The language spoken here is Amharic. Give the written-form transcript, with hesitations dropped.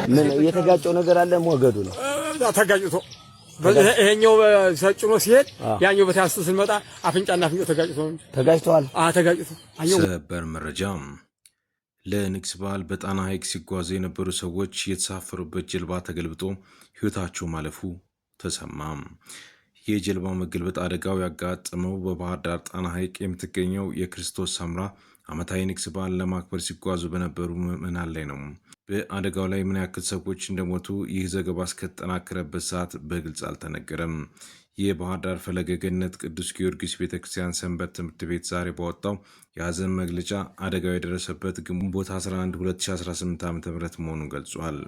ምን የተጋጨው ነገር አለ? ሞገዱ ነው። ተጋጭቶ ይሄኛው ሰጭኖ ሲሄድ ያኛው በታስ ስንመጣ አፍንጫና አፍንጫው ተጋጭቶ ነው። ተጋጭተዋል። አዎ ተጋጭቶ። ሰበር መረጃ። ለንግስ በዓል በጣና ሐይቅ ሲጓዙ የነበሩ ሰዎች የተሳፈሩበት ጀልባ ተገልብጦ ሕይወታቸው ማለፉ ተሰማ። የጀልባው መገልበጥ አደጋው ያጋጠመው በባህር ዳር ጣና ሐይቅ የምትገኘው የክርስቶስ ሰምራ ዓመታዊ ንግስ በዓል ለማክበር ሲጓዙ በነበሩ ምዕመናን ላይ ነው። በአደጋው ላይ ምን ያክል ሰዎች እንደሞቱ ይህ ዘገባ እስከተጠናከረበት ሰዓት በግልጽ አልተነገረም። የባህር ዳር ፈለገ ገነት ቅዱስ ጊዮርጊስ ቤተ ክርስቲያን ሰንበት ትምህርት ቤት ዛሬ ባወጣው የሐዘን መግለጫ አደጋው የደረሰበት ግንቦት 11 2018 ዓ ም መሆኑን ገልጿል።